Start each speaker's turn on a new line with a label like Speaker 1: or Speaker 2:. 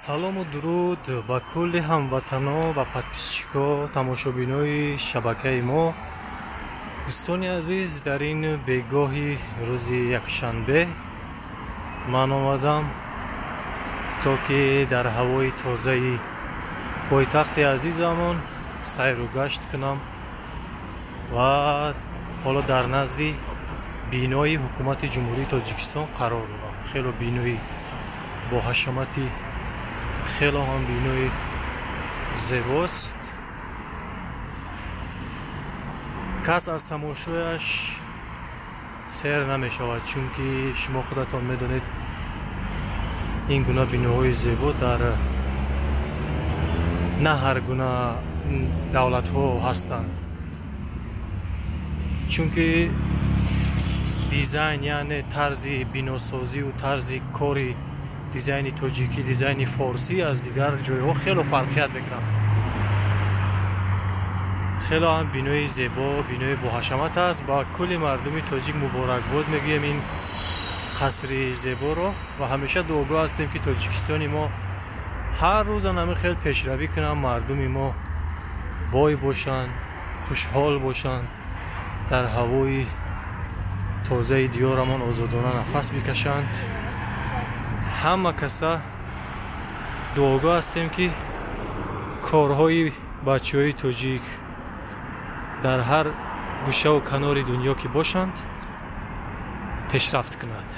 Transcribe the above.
Speaker 1: Салому дуруд ба кулли ҳамватано, ба подписчико, тамошобинои шабакаи мо. Дӯстони азиз, дар ин бегоҳи рӯзи якшанбе ман омадам, то ки дар ҳавои тозаи пойтахти азизамон сайру гашт кунам ва ҳоло дар назди бинои ҳукумати Ҷумҳурии Тоҷикистон қарор дорам. Хело бинои бо ҳашамати, хело ҳам бинои зебост. Кас аз тамошояш сер намешавад, чунки шумо худатон медонед, ин гуна биноҳои зебо дар на ҳар гуна давлатҳо ҳастанд, чунки дизайн, яъне тарзи биносозиву тарзи кори дизайни тоҷикӣ, дизайни форсӣ аз дигар ҷойҳо хело фарқият мекунад. Хело ҳам бинои зебо, бинои боҳашамат аст. Ба кулли мардуми тоҷик муборакбод мегӯем ин қасри зеборо ва ҳамеша дуогӯ ҳастем, ки Тоҷикистони мо ҳар рӯза нами хел пешравӣ кунанд, мардуми мо бой бошанд, хушҳол бошанд, дар ҳавои тозаи диёрамон озодона нафас бикашанд. Ҳама каса дуогӯ ҳастем, ки корҳои бачаҳои тоҷик дар ҳар гӯшаву канори дунё ки бошанд, пешрафт кунад.